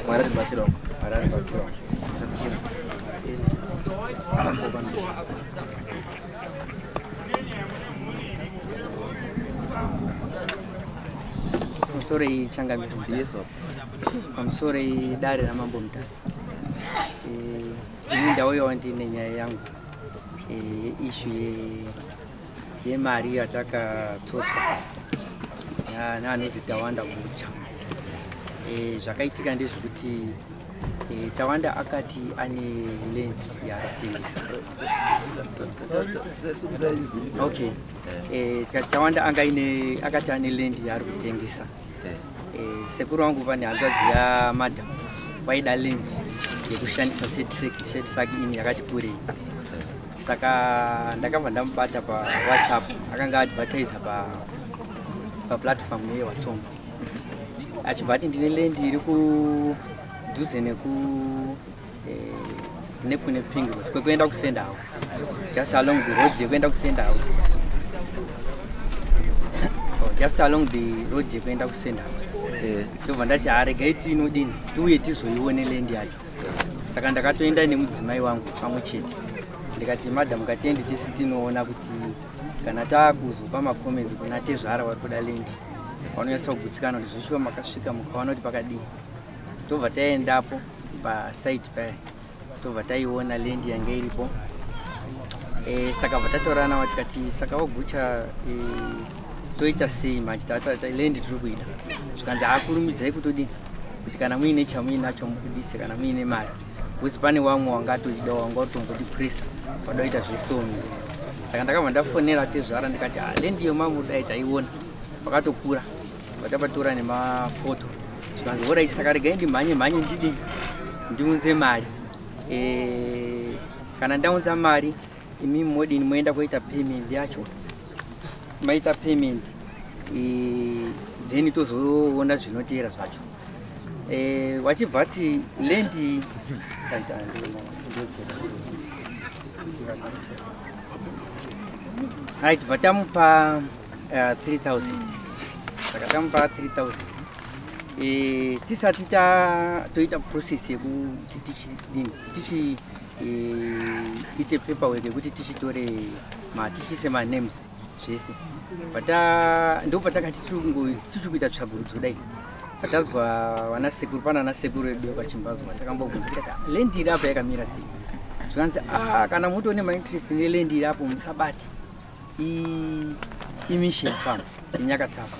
Mwari atibatsirawo. Mwari atibatsirawo. Pamusoro iyi, changamire. Yes, baba. Pamusoro iyi, dare raMambo Mutasa. Ini ndauyawo ndine nyaya yangu, issue yemari yatakatsotswa naanonzi Tawanda Gucha. Zvakaitika ndezvekuti Tawanda akati ane land yaari kutengesa. Okay, tikati Tawanda anga ine, akati ane land yaari kutengesa. Sekuru vangu, pane hanzvadzi yamadam waida land yekushandisa setruck ini yakati kurei. Saka ndakabva ndamubata paWhatsApp, akanga advertisa paplatform yeWhatsApp, achibva ati ndine land iri kudhuze neku nekune Pingros, kwekuenda kuSenda House, just along the road yekuenda kuSenda House. Oh, just along the road yekuenda kuSenda House. Ndobva ndati haregai tinodini, tiuye tizoione land yacho. Saka ndakatoenda nemudzimai wangu pamwe chete, ndikati, "Madam, ngatiende tese tinoona kuti kana taakuzopa macomments kuna tezvara vari kuda land, vanonyatsa kugutsikana kuti zveshuwa makasvika mukaona kuti pakadini." Tobva taendapo pasite paya, tobva taiona land yanga iripo. Saka bva tataura navo tikati, "Saka waGucha, toita sei manje? Land tiri kuida." Zvikanzi, "Hakurumidzai kutodini kuti kana muine chamuinacho mubudise, kana muine mari, because pane vamwe wangatoida, wanga utomboti presa wada kuita zvesomi." Saka ndakabva ndafonera tezvara ndikati, "Ah, land iyo mamudai taiona pakatokura." Vatapatora nemafoto. Zvikanzi, "Alright, saka regai ndimhanye mhanye ndidini, ndiunze mari. Kana ndaunza mari, imi modini, moenda kuita payment yacho. Maita payment, then tozoona zvinoteera zvacho." Wachibva ati land. Right, bva tamupa 3000. Saka tamupa 3000, tisati toita process yekuti tichidini, tichi ite paperwork yekuti tichitore tichiise manames zvese, bvata ndo patakati tichiri kuita tsvagurudzo dai patazwa vana sekuru, pana ana sekuru edu vachimbazwa, takambobvunza tikati, "Ah, land iri apa yakamira sei?" Zvikanzi, "Ah, kana mutone mainterest neland iri apo, musabate, imission farm yeNyakatsapa.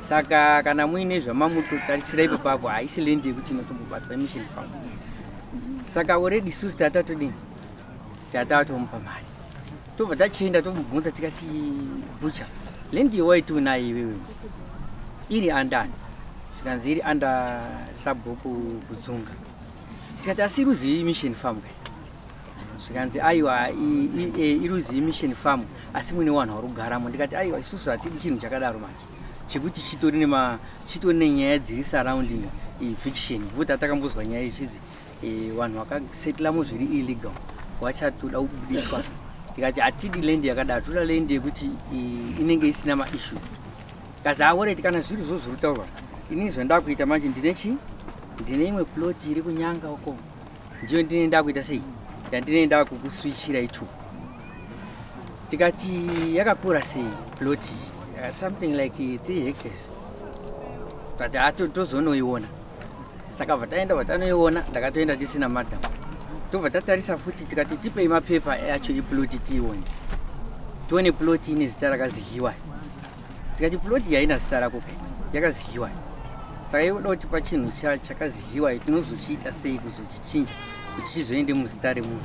Saka kana muine zvamamutotarisira ipo papo, haisi land yekuti inotombobatwa, imission farm." Saka already isusu tatatodini, tatatomupa mari. Tobva tachienda tomubvunza tikati, "Butcher, land yewaiti unayo iwewe iri under ani?" Zvikanzi, "Iri under sabhuku Kudzunga." Tikati, "Asi iruzi mission farm kai?" Zvikanzi, "Aiwa, iruzi mission farm, asi mune vanhu vari kugaramo." Ndikati, "Aiwa, isusu hatidi chinhu chakadaro manje, chekuti chitori chitori nenyaya dziri surrounding eviction, because tatakambozwa nyaya ichizi vanhu vakasetlamo zviri illegal vachatoda kubudiswa." Tikati, "Hatidi land yakadaro, toda land yekuti inenge isina maissues." Kazi, "Alright, kana zviri zvo zviri kutaurwa, inini zvandakuita manje, ndine chi ndine imwe plot iri kuNyanga uko, ndiyo ndine ndakuita sei, yandine ndakukuswichira itu." Tikati, "Yakakura sei plot?" "Something like 3 hectares." Kati, "Ato tozonoiona." Saka bva taenda, bva tanoiona. Ndakatoenda tisina madam. Tobva tatarisa futi, tikati, "Tipei mapepa acho eplot tiione, tione plot ine zita rakazidyiwa." Tikati, "Plot haina zita rako kai, yakazidyiwa. Saka ioda kutipa chinhu chakazidyiwa, tinozochiita sei kuzochichinja kuti chizoende muzita remunhu?"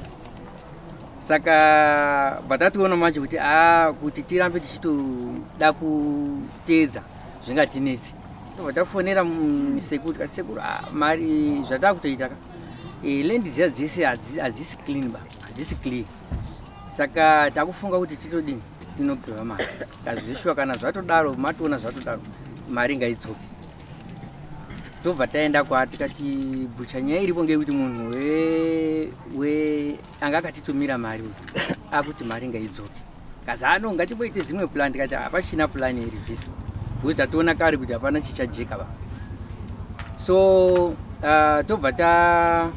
Saka bva tationa manje kuti a kuti tirambe tichitoda kuteedza zvingatinetsi. Tobva tafonera sekuru, tikati, "Sekuru, ah, mari zvatakutoita ka, land dziya dzese hadzisi clean ba, hadzisi clear. Saka takufunga kuti titodini, tinopiwa mari." Kazi, "Zveshuwa, kana zvatodaro, matoona zvatodaro, mari ngaidzoke." Tobva taenda kwa tikati, "Bhucha, nyaya iripo ngeyekuti munhu we anga akatitumira mari uyu akuti mari ngaidzoke." Kazi, "Ano ngatimboite zimwe plan." Tikati, "Hapachina plan yereverse, because tatoona kare kuti hapana chichajeka ba." So So tobva ta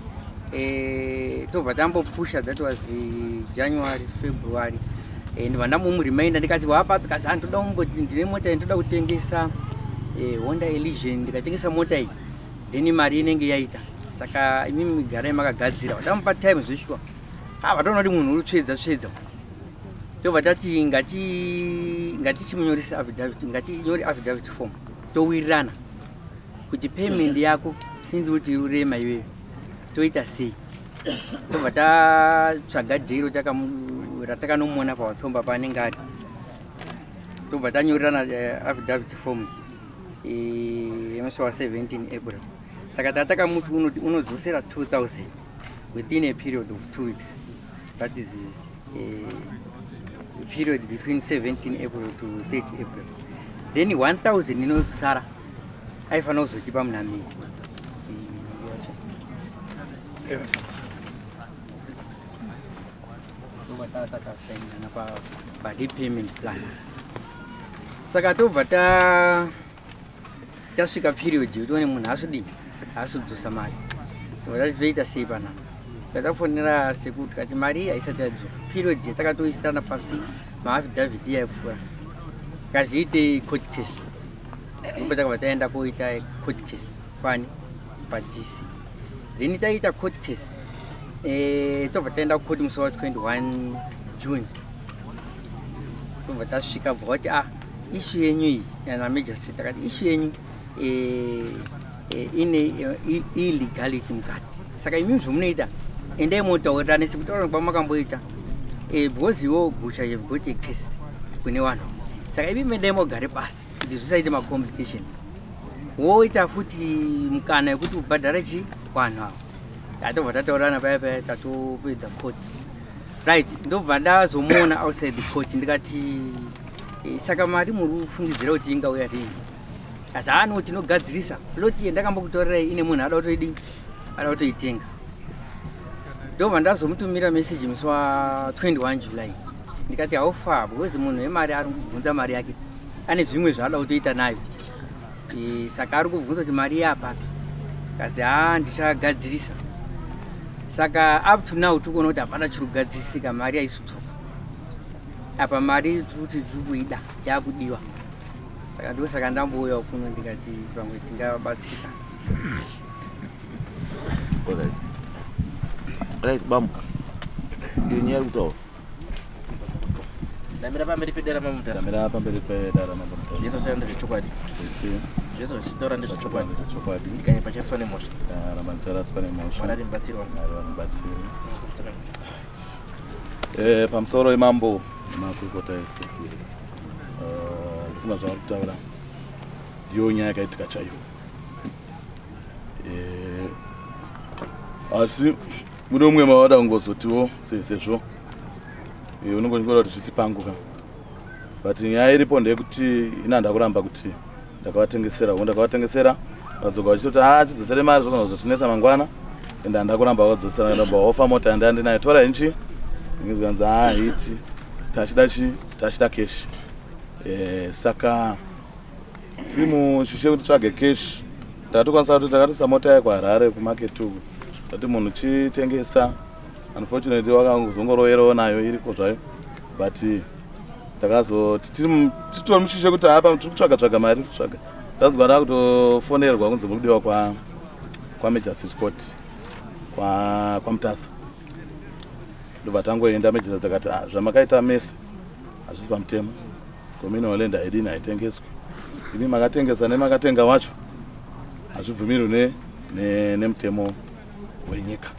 tobva tambopusha. That was January, February. Ndibva ndamumureminder, ndikati, "Wapapi?" Kazi, "Handoda kumboti ndine mota yandoda kutengesa, Honda Elysion. Ndikatengesa mota iyi, then mari inenge yaita. Saka imimi garai makagadzira." Ndamupa time zveshuwa. Ha, vatoona kuti munhu uri tsvedza tsvedza. Tobva tati ngatichimunyoresa affidavit, ngatinyore affidavit form, towirirana kuti payment yako, since kuti urema iweyo, toita sei. Tobva tatsvaga dhero ratakanomona pawatsomba paanenge ari. Tobva tanyorerana affidavit form yemusi wa17 April. Saka tatakamuti unodzosera 2000 within a period of 2 weeks, that is period between 17 April to 30 April. Then 1000 inozosara aifanira kuzotipa muna May. Yacho tobva takasainana parepayment plan. Saka tobva tasvika period yekuti one munhu asodini, asodzosa mari. Tobva tati, "Toita sei panapa?" Tatafonera sekuru, tikati mari iyi haisati yadzoka, period yatakatoisirana pasi maaffidavit yaipfuura. Kaziite court case. Ndopa takabva taenda koita court case kwani paDC. Then taita court case, tobva taenda kucourt musi wa21 June. Tobva tasvika, bva kuti, "Ah, issue yenyu iyi," namagistrate takati, "issue yenyu ine illegality mukati. Saka imimi zvomunoita, endai motaurirana sekutaura kwamakamboita, because iwo Gucha, you've got a case kune vanhu. Saka imimi endai mogare pasi kuti zvisaite macomplication. Woita futi mukana wekuti ubhadhare chi vanhu ava." Tatobva tataurana paya paya, tatopedza court, right? Ndobva ndazomuona outside the court. Ndikati, "Saka mari muri kufungidzira kuti ingauya rini?" Asi, "Haano tinogadzirisa plot yandakambokutorerai, ine munhu ada kutoidii, ada kutoitenga." Ndobva ndazomutumira meseji musi wa21 July. Ndikati, "Haufa, because munhu wemari ari kubvunza mari yake, ane zvimwe zvaada kutoita nayo. Saka ari kubvunza kuti mari yapapi." Kazi, "Ha, ndichagadzirisa." Saka up to now tikuona kuti hapana chiri kugadzirisika. Mari haisudzoka apa. Mari tiri kuti tiri kuida, yakudiwa. Saka ndosaka ndambouyawo kuno, ndikati pamwe tingabatsirika. Alright, right, bambo, iyo nyaya iri kutaura. Ndamira pamberi pedera mamutasa. Ndamira pamberi pedara mambo Mutasa. Zvese zvaitaura ndezvechokwadi? Zvese. Zvese zvachiitaura ndezvechokwadi? Chokwadi. Ndikanye pachariswa nemhosva? Ramba ndichariswa nemhosva. Mwari ari mubatsiri wangu. Mwari vamubatsiri. Pamusoro yemambo nemakurukota ese. Ndifunga zvavari kutaura ndiyo nyaya yakaitika chaiyo. Asi mune umwe mavada kungozotiwo sezvo unongonyora kuti zviti pangu ka, but nyaya iripo ndeyekuti ina ndakuramba kuti ndakavatengesera o ndakavatengesera. Vadzoka vachitoti, "A, chidzosere mari, zvogona kuzotinetsa mangwana." Ende handakuramba vakadzosera. Ndabva ofa mota yanda ndinayo, tora inchi. Zvikanzi, "Ha, hiti tachida chi tachida cash." Saka tiri mushishe kuti tsvage cash. Takatokwanisa kuti takatoisa mota yayo kuHarare kumarket uku, tati munhu chitengesa. Unfortunately wakazongoroyerawo nayo, iriko zvayo, but takazoti titori mushishe kuti hapa tiri kutsvaga tsvaga mari, tiri kutsvaga. Tanzwa ndakutofonerwa kunzi muri kudiwa kwamagistrate court kwaMutasa. Ndobva tangoenda. Magistrate takati, "Ah, zvamakaita mese hazvisi pamutemo. Communal land haidini, haitengeswi. Imi makatengesa nemakatenga wacho, hazvibvumirwi nemutemo wenyika."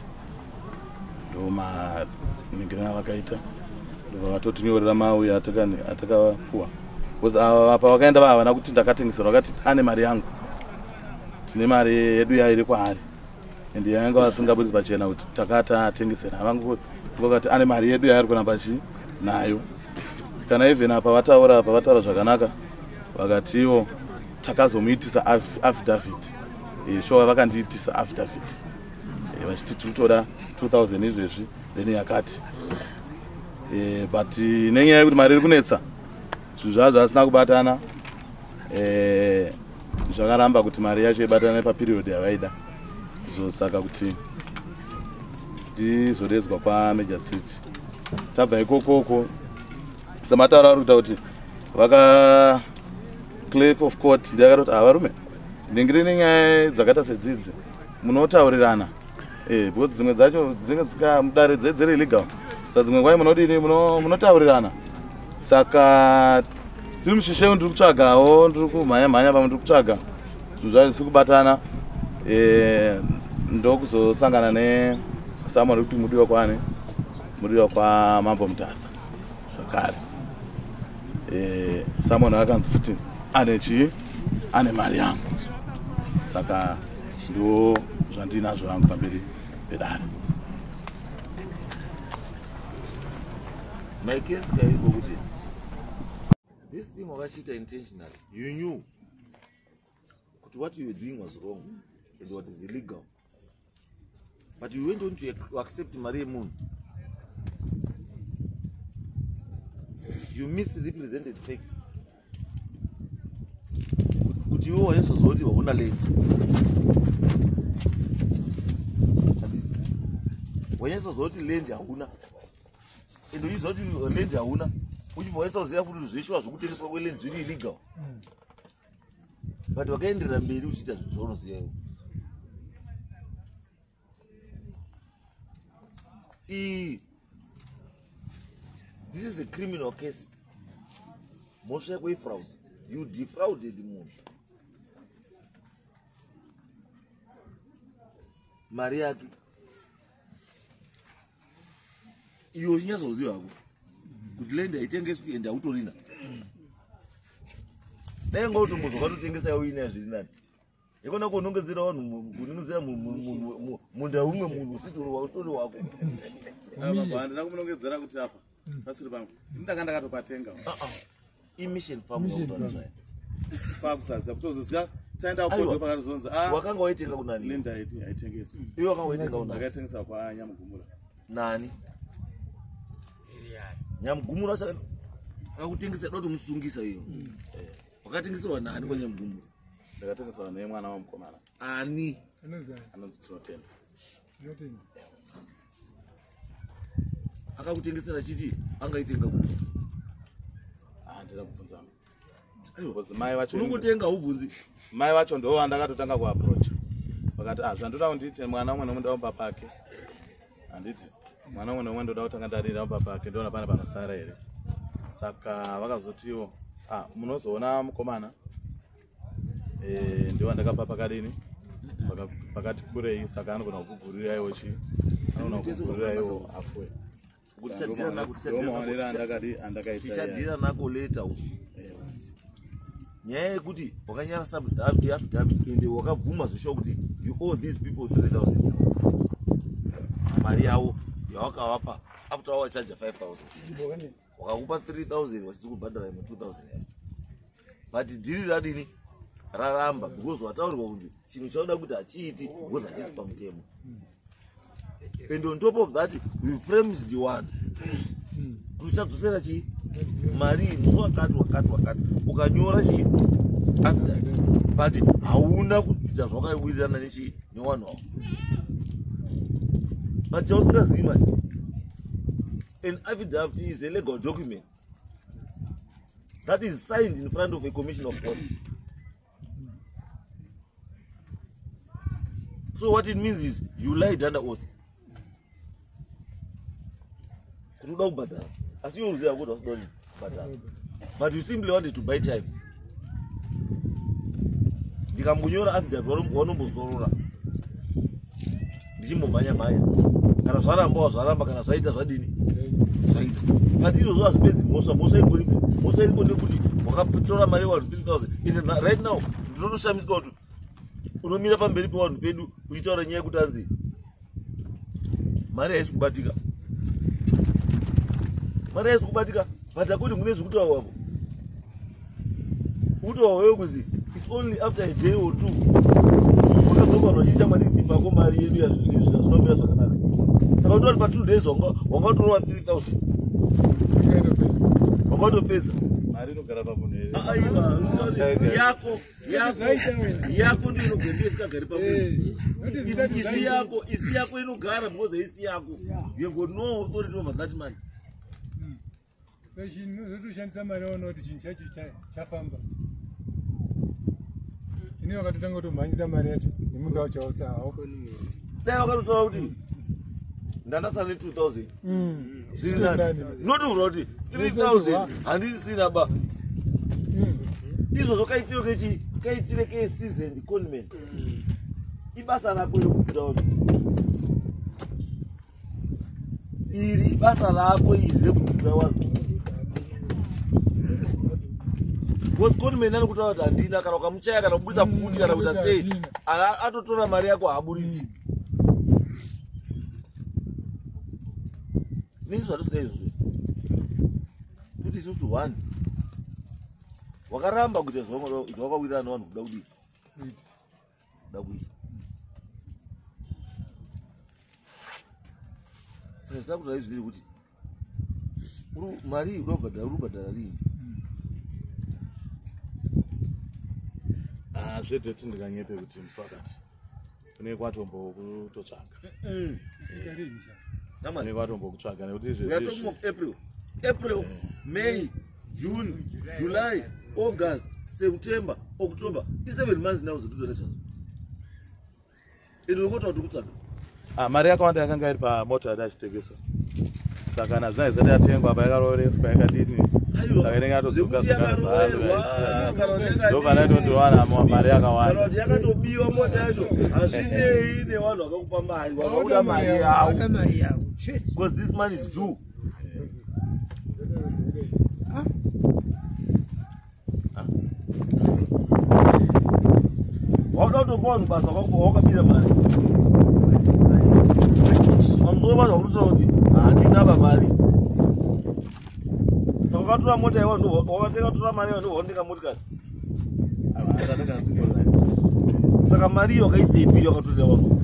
Ndo maningirina avakaita. Ndobva vatotinyorera mauya atakapuwa, because ava pavakaenda vavana kuti ndakatengeserwa, vakati ane mari yangu, tine mari yedu yairi kwaari. Ende yanga vasingabudisi pachena kuti takatatengesera. Vangokati ane mari yedu yaari kuramba chi nayo. Kana even apa vataura, apa vataura zvakanaka, vakatiwo takazomuitisa affidavit. Sure, vakandiitisa affidavit, vachiti tiri kutoda 2000 izvezvi, then yakati but nenyaya yekuti mari iri kunetsa, zvinhu zvazvo asina kubatana. Zvakaramba kuti mari yacho ibatane paperiod yavaida. Zosaka kuti ndizoredzwa kwaMajor Street. Tabva ikokoko sematauro ari kuita kuti vaka clerk of court ndiye akatoti varume ndingiri nenyaya dzakaita sedzidzi munotaurirana because dzimwe dzacho dzinge dzikamudare dziri illegal, saka dzimwe nguva munodini munotaurirana. Saka tiri mushisheu, ndiri kutsvagawo, ndiri kumhanya mhanya pamwe ndiri kutsvaga zvinhu zvacho zvisiri kubatana. Ndokuzosangana nesamwari kuti mudiwa kwani, mudiwa kwaMambo Mutasa zvakare. Samwani akanzi futi ane chii, ane mari yangu. Saka ndo zvandinazvo hangu pamberi pedare. My case kaiko kuti this thing wakachiita intentionally. You knew kuti what you were doing was wrong and what is illegal, but you went on to accept mari yemunhu. You misrepresented facts kuti iwe waizoziva kuti hauna land, wanyatsoziva kuti land hauna, and uchiziva kuti land hauna, uchibva wanyatsoziva futi kuti zveshuwa zvekutengeswa kweland zviri illegal, but wakaenderera mberi uchiita zvinhu zvaunoziva iwe. Iyi, this is a criminal case. Mhosva yako ifraud. You defrauded munhu mari yake, iwe uchinyatsoziva hako kuti land haitengeswi ende hautorina. Dai nga utombozwa ukatotengesa uinayo, zviri nani. Ikona kunongedzera vanhu, kunongedzera munda umwe munhu usitori wako. Handina kumunongedzera kuti apa pasiri pangu, ini ndanga ndakatopatenga. Imission farm yakutaura zvayo. Pakusaziva kutozoziva taenda kukodho pakatozonzi Wakanga waitenga kunani? Land haitengeswi. Iwe wakanga waitenga kunani? Ndakaitengesa kwaNyamugumura. Nani Nyamugumura? Akakutengesa da kutomusungisa iyo. Wakatengeserwa nani kwaNyamugumura? Ndakatengeserwa nemwana wamukomana. Ani? Anonzi Tinotenda. Akakutengesera chiti angaitenga kupi? Handina kubvunzana because mai vacho Unongotenga, haubvunzi. Mai vacho ndo vandakatotanga kuapproach, vakati zvandoda kundiite, mwana umwe nomwe ndamupa pake, handiti mwana umwe nomwe ndoda kutanga ndadii, ndamupa pake, ndoona pane panosara here. Saka vakazotiwo munozoona mukomana, ndiwo ndakapa pakadini, pakati kurei, saka anogona kukugurirayiwo chi, anogona kukugurirayiwo afuwe. Ndomaonero andakadi andakaita. Tichadhira nako later uku. Nyaya yekuti wakanyara affidavit ende wakabvuma zveshuwa kuti you owe these people 3000, mari yavo yawakavapa after wawachaja 5000, wakakupa 3000, wasisi kubhadhara imwe 2000 yavo, but dhiri radini raramba because wataurirwa kuti chinhu chauda kuti hachiiti because hachisi pamutemo. And on top of that, we promised the one kuti uchadzosera chii, mari iyi musi wakati wakati wakati, ukanyora chii, affidavit, but hauna kuita zvawakawirirana nechii, newanhu wavo. But chausingazivi manje, an affidavit is a legal document that is signed in front of a commission of court. So what it means is you lied under oath kuti uda kubhadhara, asi iwe uziva kuti wasida kubhadhara, but you simply wanted to buy time. Ndikambonyora affidavit, wanombozorora, ndichimbomhanya mhanya, kana zvaramba zvaramba, kana zvaita zvadini, zvaita. But izvozvo hazvipedzi mhosva. Mhosva iripo, mhosva iripo ndekuti wakatora mari yevanhu 3000. And right now ndinotoshamisika kuti unomira pamberi pevanhu pedu uchitaura nyaya yekuti anzi mari haisi kubatika, mari haisi kubatika, but akuti mune zvekutaura wako kutaura wewe kuzi it's only after a day or two wakadzoka vanhu vachiita mari tipako mari yedu yazvinomira zvakanaka. Saka utori pa 2 days wanga utorova 3000, wanga utopedza. Mari. Mari inogara pamunhu here? Aiwa, yako yako yako ndiyo inogara, isikagari pamunhu. Isi yako, isi yako inogara because isi yako. You have got no authority over that money. Zotoshandisa mari waona kuti chinhu chacho chafamba. Ini wakatotanga kutomhanyisa mari yacho nemunda wacho hausa. Dai wakatotaura kuti ndandasara ne 2000. Zviri nani. Notovhura kuti 3000 handisina ba. Izvozvo kaitiro kechi kaitire ke seasoned conman. Ibasa rako rekubvira vanhu. Iri ibasa rako iri rekubvira vanhu. Because conman anokutaura kuti handina, kana ukamuchaya kana kuburitsa pfuti kana kuita sei, atotora mari yako haaburitsi. Nizvo zvatosida izvozvo. Kuti isusu one wakaramba kuita zvawakawirirana nevanhu kuda kudii? Kuda kuita. Saka zvisakutaura izvi kuti mari iyi uda kubhadhara, uri kubhadhara rini? Zvedheti ndikanyepe kuti musi wakati kune kwatombo kutotsvaga. Kune kwatombo kutsvaga nekuti We are talking of April. April, May, June, July, August, September, October. It's 7 months now zvototora zvazvo. Ende urikuta kuti kutsvaga. Mari yakawanda yakanga iri pamota yati achitengesa. Saka kana zvina isati yatengwa apa yakaroreswa yakadini. Saka inenge yatodzoka zvakare. Mari yakawanda. Kana kuti yakatobiwa mota yacho hazvinei nevanhu vakakupa mari, vakakuda mari yavo. Because this man is due. Wauda kutopa vanhu basa wakabira mari. Pamusoro pacho wakutotaura kuti handina ba mari. Saka wakatora mota yevanhu, wakatenga tora mari yevanhu, watenga motikari. Saka mari iyo wakaisepi wakatorera vanhu?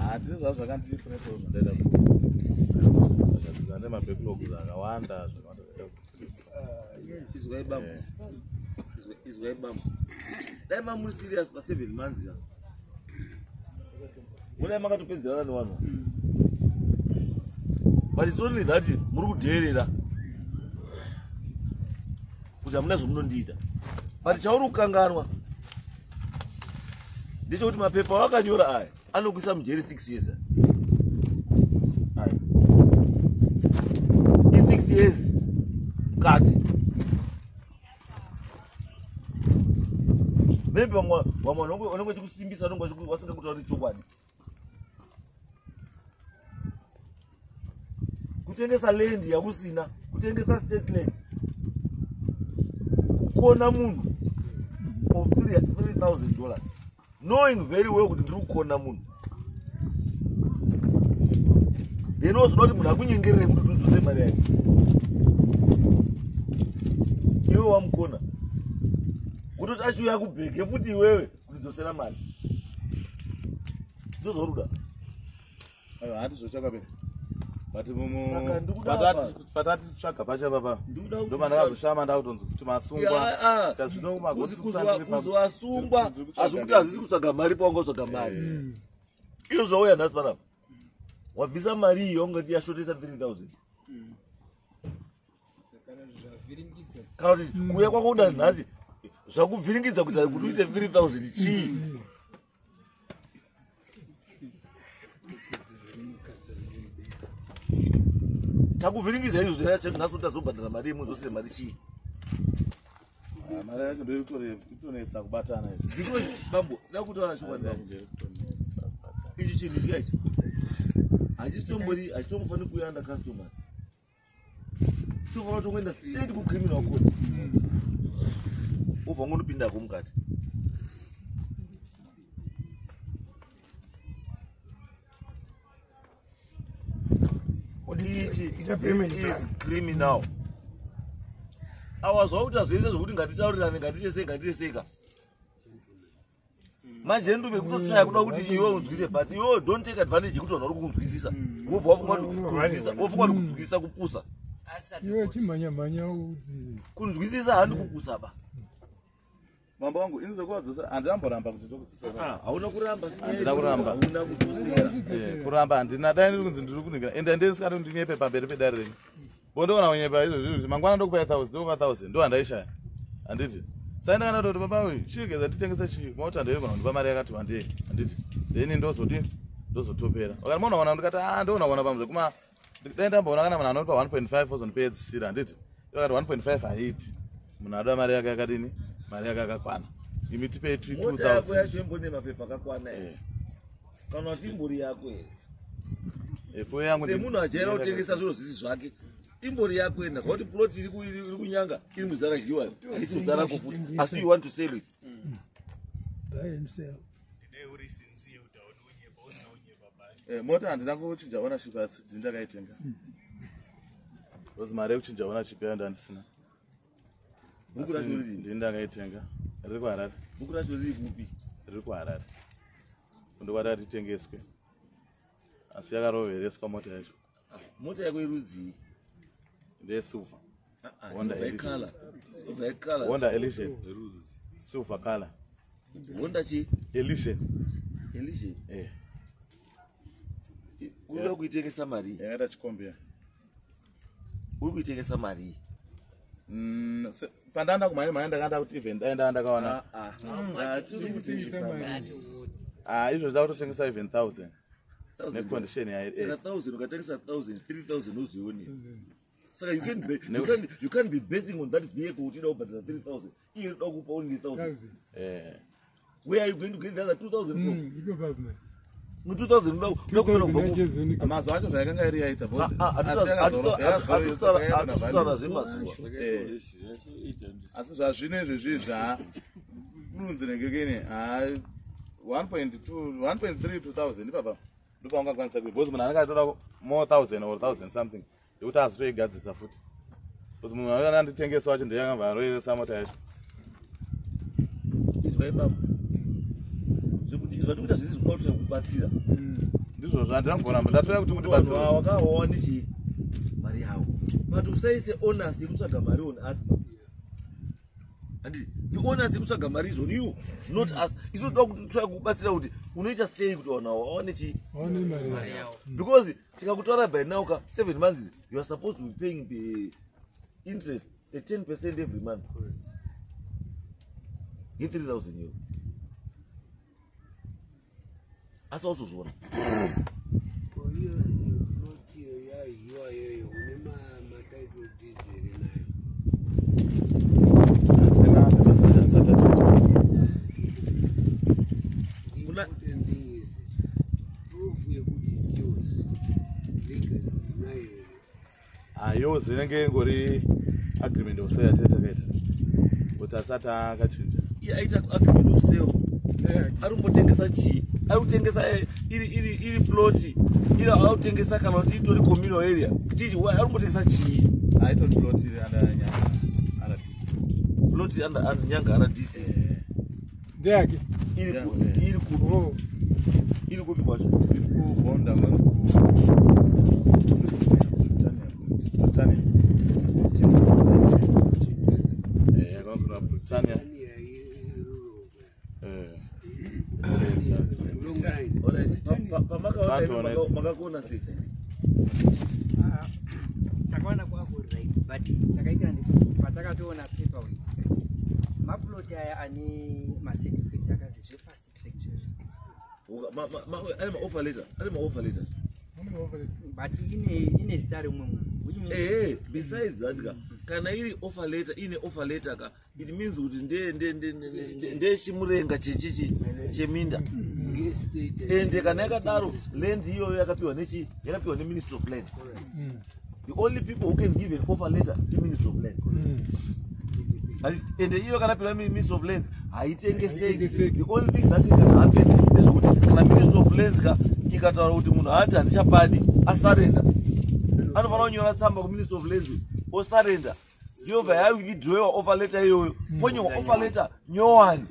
Handina zvazvakandidifunesawo zvandaita. Saka dzane mabacklog akawanda zvakawanda. Izwai bambo. Izwai bambo. Dai mamuri serious pa 7 months ka. Mudai makatopedzerana nevanhu. But it's only that muri kudheerera kuti hamuna zvamunondiita. But chauri kukanganwa ndechekuti mapepa awakanyora aya anokuisa mujeri 6 years. Aya i 6 years mukati. Maybe vamwe vanenge vachikusimbisa vanenge vasingakutauri chokwadi. Kutengesa land yakusina, kutengesa state land, kukona munhu of $3,000 knowing very well kuti ndiri kukona munhu. Then wozoda kuti munhu akunyengerere kuti udzose mari yake. Iwe wamukona kutoti achiuya kubheke futi iwewe kuti dzosera mari. Ndozvauri kuda. Aiwa, handizotsvaka pera. But Saka ndikuda apa. patatitsvaga pacho papa Ndikuda kuti- ndopandakazoshama ndakutonzi kuti masungwa. Kuzovasungwa hazvikuti hazvisi kutsvaga mari pawanga utsvaga mari. Iyo zvauya nhasi panapa wabvisa mari iyi yaungati yashotesa 3000. Kana kuti kuuya kwako kuda nhasi zvakuvhiringidza kuti uite 3000 chii? Takuvhiringidza izvo zvera nhasi kuti tazobhadhara mari yemunhu mari chii? Mari yacho ndoikutonetsa kubatana izvi. Because bambo, ndakutaura chokwadi bambo. Ichi chinhu chika ichi hachitombori, hachitombofaniri kuuya under customer. Chinofanira kutongoenda straight kucriminal court. Wobva wangonopindako mukati. Ichi, this is criminal. Awa zvakuita zvese zvokuti ngatitaurirane, ngatiite sei, sei ka. Majendume kutotsvaya kuda kuti iwe unzwise, but iwe don't take advantage yekuti vanhu vari kukunzwisisa. Wobva wafunga kuti kunzwisisa, wofunga kuti kunzwisisa kupusa. Iwe chimhanya-mhanya kuti Kunzwisisa handi kukusaba. Mambo wangu, ini zvekuwadzosera handinamboramba kuti ndokudzosera. Ah, hauna kuramba. Handina kuramba. Hauna kudzosera. Kuramba handina. Dai ndiri kunzi ndiri kuningira, ende ndisingati ndinyepe pamberi pedare renyu, bo ndoona kunyepa izvozvi kuti mangwana ndokupai 1000, ndokupa 1000, ndo handaishaya, handiti? Sai ndakana toti, baba uyu, chigeza titengese chii, mota ndoigona kundipa mari yakati wandei, handiti? Then ndozodini? Ndozotopera. Vakati monaona, ndikati a ndoona kuona pamwe zvekuma dai ndamboona kana munhu anotipa 1.5 ozondipedzisira, handiti? Vakati 1.5 haiti, munhu adoda mari yake yakadini, mari yake yakakwana, imi tipei Mota yako yacho 2000. imbone mapepa akakwana here? Kana kuti imbori yako here? Epo yangu Semunhu ajaira kutengesa zviro zvisi zvake, imbori yako enda zvakuti plot iri kunyanga iri muzita radyiwa, haisi muzita rako futi, asi you want to sell it. Buy and sell. Mota handina kuchinja ownership, asi dzini ndakaitenga because mari yekuchinja ownership yayo ndandisina. Bhuku racho riri Ndini ndakaitenga, riri kuHarare. Bhuku racho riri kupi? Riri kuHarare, ndokwati ritengeswe, asi yakarovereswa mota yacho. Ah, mota yako irudzii? Ndeyesilver. Ah, ah, Honda silver Elysion. yecolour, silver yecolour. Honda Elysion, silver color. Honda chi? Elysion. Elysion. Eh. Uri kuitengesa mari? Yakaita chikombera. Uri kuitengesa mari? Pandanda kumhanya mhanya, ndakanda kuti even dai ndaa ndakawana. Hatiri kutengesa mari. Ah, izvo zvida kutotengesa even 1000 necondition yayo. Saka 1000, ukatengesa 1000, 3000 uzoione. Saka you can't be basing on that vehicle kuti ida kubhadhara 3000, iye inoda kupa only 1000. 1000. Where are you going to get the other 2000 from? Iko papi mari? Mu 2000 unoda kuona kubva kupi? 2000 Mazuva acho zvayakanga iri yaita. Ah, ah, hatitaura zvemazuva. Asi zvazvino izvezvi zva kunonzi nengekene ha 1.2, 1.3, 2000 ipapa ndopaungakwanisa kui, because munhu anenge atoda more 1000 or 1000 something yekuti azotoigadzisa futi, because munhu anenge anditengesa wacho ndiye akabva aroeresa mota yacho. Izwai baba, zvekuti zvatikuita zvisi zvikuda kubatsira. Ndizvozvo, handina kumboramba, ndatoya kuti Vanhu mundibatsire. wakawawa nechi mari yavo, but usaise onus yekutsvaga mari on us ba. Handiti the onus yekutsvaga mari is on you, not us. Isu toda kuti try kubatsira kuti unoita sei kuti vanhu ava vawane chi Waone mari yavo. Because tikakutaura by now ka, 7 months, you are supposed to be paying the interest at 10% every month ye3000 euro, asi wauzozviona. Ko iyo plot iyo yaidyiwa iyoyo, une matitle deeds here nayo? Ndina The important thing is proof yekuti is yours legally, unayo here? Ayo, zinenge ingori agreement of sale yatee takaita kuti asati akachinja. Iye aita agreement of sale, ari kumbotengesa chii? Ari kutengesa iri plot iri ari kutengesa, kana kuti itori communal area? Chichi ari kumbotengesa chii? Aitori plot iri under Nyanga RDC. Plot under Nyanga RDC. Ndeyake. Iri Yeah. iri kupi? Oh. Iri kupi kwacho? Iri kubonda mwari ku Britania. Yakakura Britania. Tania iruroka. Long line. Alright, pamakaona imi Bantwana idzi. makakona sei? Ah, takaona kwako right, but chakaitika ndechekuti patakatoona paperwork, maplot aya ane macertificates akazi zvefast track zvezvo. Ane maoffer letter, ane maoffer letter. Ane maoffer letter. But ine zita remumwe munhu, which means Ehe, besides that ka, kana iri offer letter, ine offer letter ka, it means kuti ndechimurenga chechichi cheminda. Ngestate. Ende kana yakadaro, land iyoyo yakapiwa nechi, yakapiwa neMinistry of Land. The only people who can give an offer letter iMinistry of Land. Ende iyo kana piwa Ministry of Lands, haitengeseki. Haitengeseki. The only thing that can happen ndezvekuti kana Ministry of Lands ka ikataura kuti munhu haati handichapadi, asurrender, anofanira kunyora tsamba kuMinistry of Lands, osurrender, yobva yawithdrawiwa offer letter iyoyo, ponyorwa offer letter nyowani.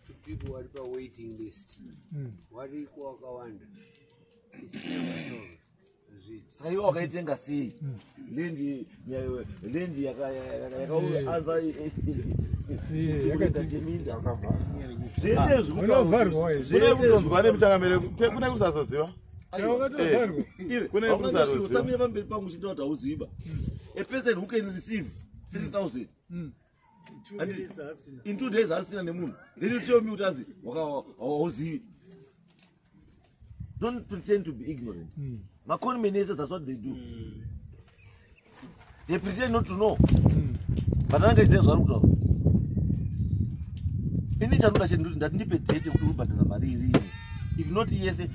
To people vari pawaiting list, variko wakawanda. It's never solved. Saka iwe wakaitenga sei land, land yakauanza cheminda zvese? Unovharwa here? Kune kutonzwa nemutangamiri, kune kusazoziva. Wakatovarwa. Kune kusazoziva. Usamire pamberi pangu uchita kuti hauziva. A person who can receive 3000 in 2 days asina nemunhu, then you tell me kuti azi hauzivi. Don't pretend to be ignorant. Maconmen ese, that's what they do, they pretend not to know, but anenge achiziva zvaari kutaura. Ini chanoda chete ndoti ndati ndipe date yekuti uri kubhadhara mari irini. If not yese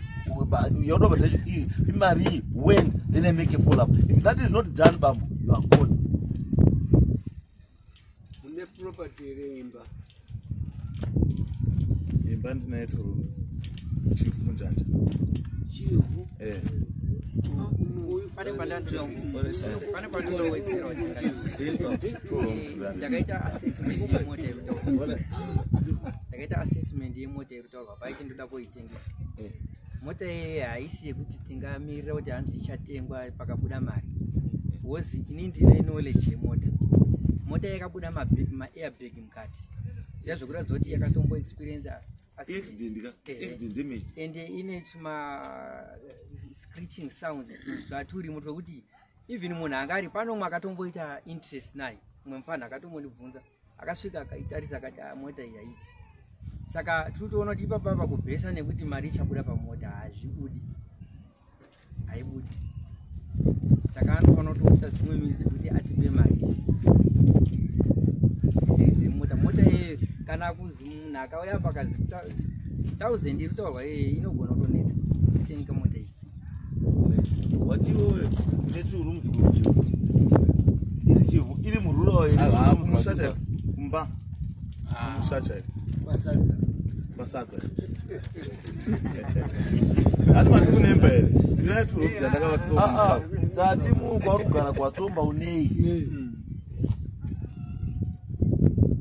yauda kubhadhara yacho iyi imari iyi, when then I make a follow up. If that is not done, bambo, you are gone. Mune property here, imba? Imba ndinayo, two rooms, Chivhu Munjanja. Chivhu? Eh. Pane pandinowedzerawo. Two rooms ndani. Ndakaita assessment yemota iri kutaurwa. Ndakaita assessment yemota iri kutaurwa paiti ndoda kuitengesa. Mota iyi haisi yekuti tingamirira kuti hanzi ichatengwa pakabuda mari, because ini ndine knowledge yemota. Mota yakabuda maairbag mukati, zviya zvekuratidza kuti yakatombo experience Accident ka? Accident damaged. Ende ine tuma screeching sound zvaturimo twekuti even munhu anga ari pano, umwe akatomboita interest nayo, umwe mufana akatombondibvunza, akasvika akaitarisa akati, "Ah, mota iyi haiti." Saka tiri kutoona kuti ipapa kubhesa nekuti mari ichabuda pamota hazvibudi, haibudi. Saka anofanira kutoita dzimwe midzi kuti atipe mari dzemota. Mota iyeyo kana kuzi munhu akauya pakazi 1000 iri kutaurwa iyeye, inogona kutonetsa kutenga mota iyi. Watiwewe une two rooms kuChivhu, iri Chivhu, iri murural? Ah, kumusha chaiko, kumba, kumusha chaiko. Pasadza. Pasadza. Hati mati kunemba here? Ndinayo two rooms yandakavakisa Ah, kumusha. Tati kwauri kugara kwaTsomba unei?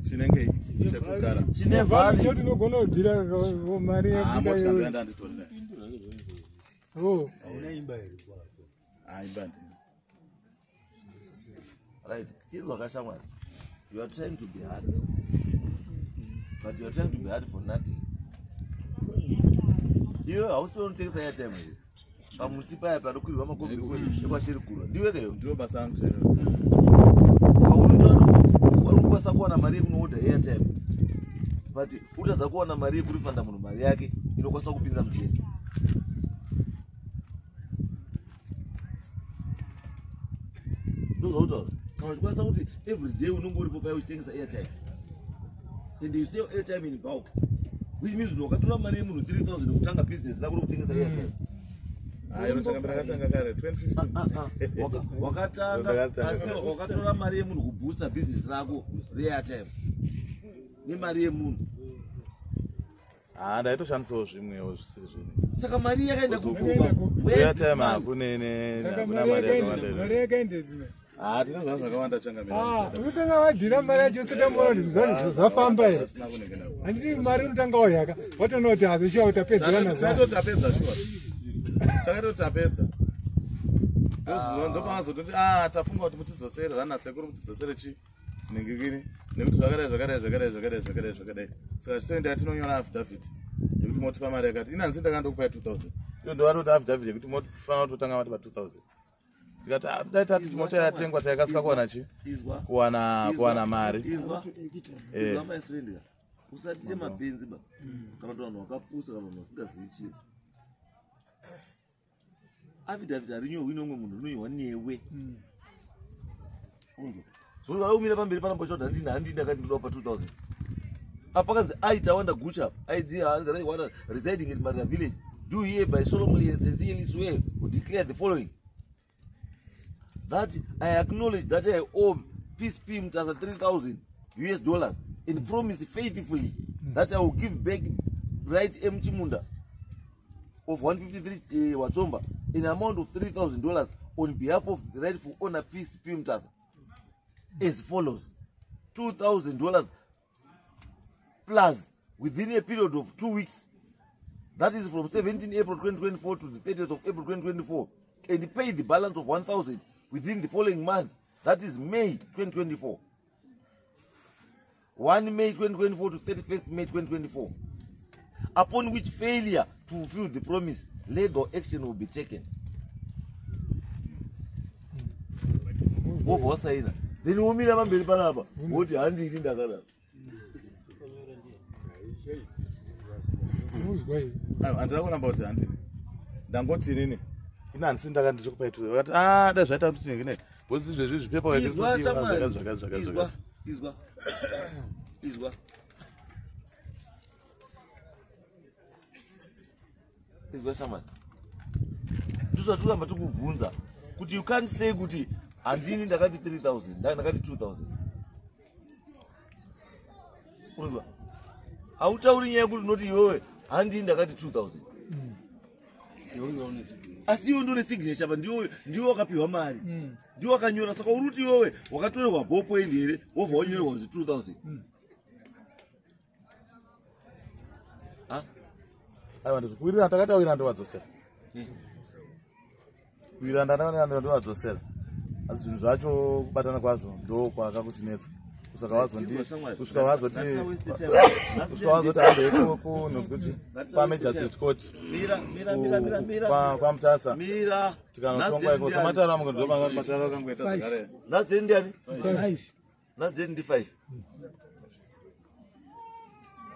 Chinenge chekugara. Chine value. Choti unogona kudhira mari Ah, motikari yekuda. yanda handitori nayo. Oh. Ah, imba handina. Right, chizwa kashamwari, you are trying to be hard, but you are trying to be hard for nothing. Iwe hausi unotengesa airtime here pamuti paya panokwirwa makombi ekwashirikurwa? Ndiwe keyo? Ndiwo basa angu chero. Saka unokwanisa kuwana mari yekunoodha airtime, but utadza kuwana mari yekurifanda munhu mari yake inokwanisa kupinza mujeri. Ndozvautaura, kana uchikwanisa kuti every day unonge uripo paya uchitengesa airtime, and you sell airtime in bulk, which means kuti wakatora mari yemunhu 3000 kutanga business rako rokutengesa airtime. Ah, iro chakambira katanga kare 2015. Ah, ah, wakatanga Ndakatanga. asi wakatora mari yemunhu kuboosta business rako reairtime nemari yemunhu. Ah, ndaitoshandisawo zvimwewo zvisiri zvini. Saka mari yakaenda Yakaenda kupi? Airtime hakune, Saka hakuna mari mari yakaenda, yakawanda. mari yakaendepi? Ah, tine zvanhu zvakawanda changamira. Ah, unotanga wadhira mari yacho usati amboona kuti zvinhu zvafamba here. Zvisina kunenge nako. Handiti mari unotanga wayaka, watoona kuti hazvishuwa kuti tapedzerana zvayo. Takatoti tapedza shuwa, takatoti tapedza. Ndopamazototi, a tafunga kuti mutidzosere zvana sekuru, mutidzosere chi ningikini, nekuti zvakadai zvakadai zvakadai zvakadai zvakadai zvakadai. Saka chitoendai tinonyora affidavit yekuti motipa mari yakati. Inanzi ndakandokupai 2000, iyo ndovatoti affidavit yekuti mofanira kutotanga matipa 2000. Ndikati, "Ah, dai tati mota yatengwa taikasika kuwana chi Izwa. kuwana kuwana mari." Izwa. Eh. Izwa, my friend ka, usatiche mapenzi ba, kana kuti vanhu vakapusa, kana vanhu vasingazivi chiro. Affidavit harinyorwi nomwe munhu, rinonyorwa newe. Unzwa, zvoda kumira pamberi panambo choti handini, handini, ndakati ndoda kupa 2000. Apa pakanzi I, Tawanda Gucha, id residing in Marina village, do hereby solemnly and sincerely swear to declare the following: that I acknowledge that I owe Peace P Mutasa 3000 US dollars and promise faithfully that I will give back right M Chimunda of 153 Watomba an amount of $3,000 on behalf of the rightful owner Peace P Mutasa as follows: $2,000 plus within a period of 2 weeks, that is from 17 April 2024 to the 30th of April 2024. and pay the balance of 1000 within the following month, that is May 2024. 1 May 2024 to 31st May 2024. Upon which failure to fulfill the promise, legal action will be taken. Wobva wasaina, then womira pamberi panapa woti handidi ndakadaro. Handina kuramba kuti handini, ndangoti inini ina handisi ndaka ndichikupa itu vakati a dai zvaita kuti ngine because izvezvi zvipepa Izwa chamwari, izwa, izwa, izwa, izwa shamwari, ndozvatiramba tikubvunza kuti you can't say kuti handini ndakati 3000, ndakati 2000. Unozwa, hautauri nyaya yekuti unoti iwewe handini ndakati 2000, asi iwe ndone signature pa ndiwe wakapiwa mari, ndiwe wakanyora. Saka uri kuti iwewe wakatorerwa ballpoint here, wobva wanyorerwa kuti 2000? Aiwa, ndizvikuwirira takatawira ndovadzosera kuwirira ndandakatawira ndovadzosera, asi zvinhu zvacho kubatana kwazvo ndo kwakakutinetsa kusvika wazoti handei kunonzi kuti kwamagistrate court kwaMutasa tikanotongwa iko semataro amunge ndo mataro akangoita zvakare. Nhasi ndiani? Nhasi ndi 5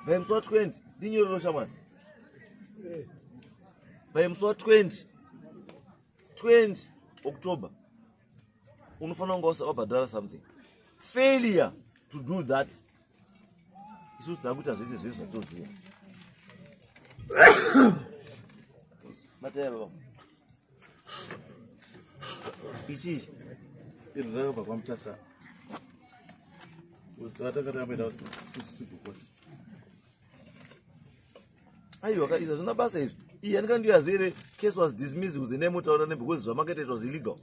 by musi wa 20 ndinyorero shamwari, by musi wa 20 October unofanira kunga wabhadhara something. Failure to do that, isusu takuita zvese zvese zvatoziva. Bataya baba ichi ichi iri rakabva kwaMutasa vatakatambenda civil court. Aiwa ka, izvi hazvina basa izvi. Iyi yandikandiyazi here, case was dismissed kuzi nemutaura ne because zvamakaita it was illegal,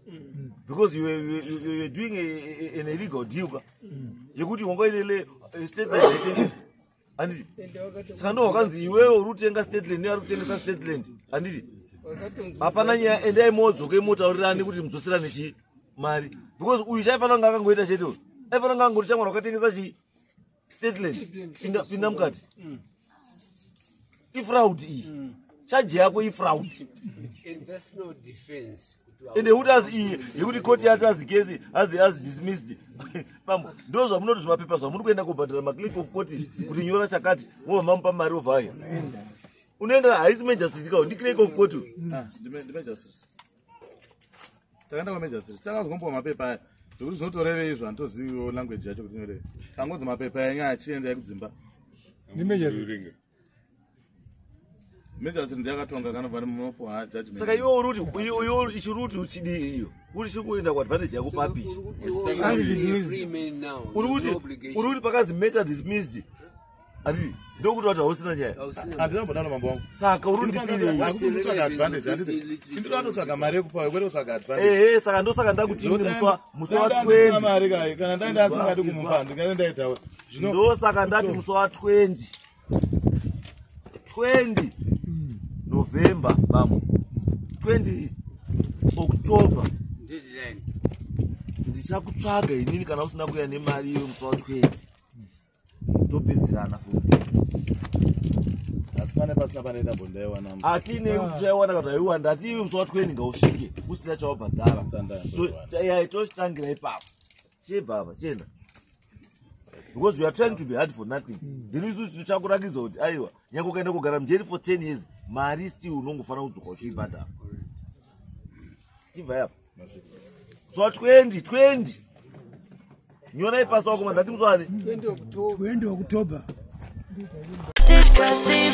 because you were doing an illegal deal ka, yekuti wanga uine state land yaitengeswa, handiti? Saka ndo wakanzi iwewe uri kutenga state land neari kutengesa state land, handiti? Hapana nyaya, endai modzoke motaurirani kuti mudzoserane chii mari, because uyu chaifanira kunge akangoita chete uyu aifanira kunge angoti shamwari wakatengesa chii state land, pinda mukati. Ifraud iyi, chaji yako ifraud. And that's no defense. Ende kuti azi iyi yekuti koti yacho azi kesi azi dismissed pamwe ndo zvamunoti zvimapepa zvamuri kuenda kubhadhara maclerk of court kuti nyora chakati, mobva mamupa mari ovhaya unoenda. Haisi magistrate ka, ndi clerk of court. Ndimagistrate, takaenda kwamagistrate takazombowa mapepa aya zvekuti zvinotorevei izvo handitoziviwo language yacho kuti inorevei. Tangonzi mapepa enyu achienda ekudzimba. Ndimeja. Magistrate ndiyakatonga kanobva munopuwa judgment. Saka iwe uri kuti iwe ichiri kuti uchidii iyo uri chiri kuenda kuadvantage yako papi ichi? Uri kuti pakazi matter dismissed, handiti? Ndokuti wati hausina nyaya. Handinambodaro mambo wangu. Saka uri kundipirei? Akutsvaga advantage, handiti? Ndinoda kutsvaga mari yekupa, kwete kutsvaga advantage. Ehe, saka ndosaka ndakuti ini musi wa Ndandisina 20 mari kai, kana ndaenda asingadi kumupa ndingaenda ndaitawo zvino. Ndosaka ndati musi wa 20 November bamwe 20 October ndichakutsvaga inini kana usina kuuya nemari iwe musi wa 20 topedzerana futi. Asi pane pasina panoita mbondaiwana. Hatinei kuti uchaiwana kana haiwani, hati iwe musi wa 20 ngausvike usina chawabhadhara. Tochitangira ipapo, chibva apa chienda, because you are trying to be hard for nothing. Then isusu tichakurakidza kuti aiwa, nyange ukaenda kugara mujeri for 10 years, mari still unongofanira kudzoka uchiibhadhara. Chibva yapa musi wa 20 20 nyorai pasi wako mandati musi wani 20 October. Disgusting.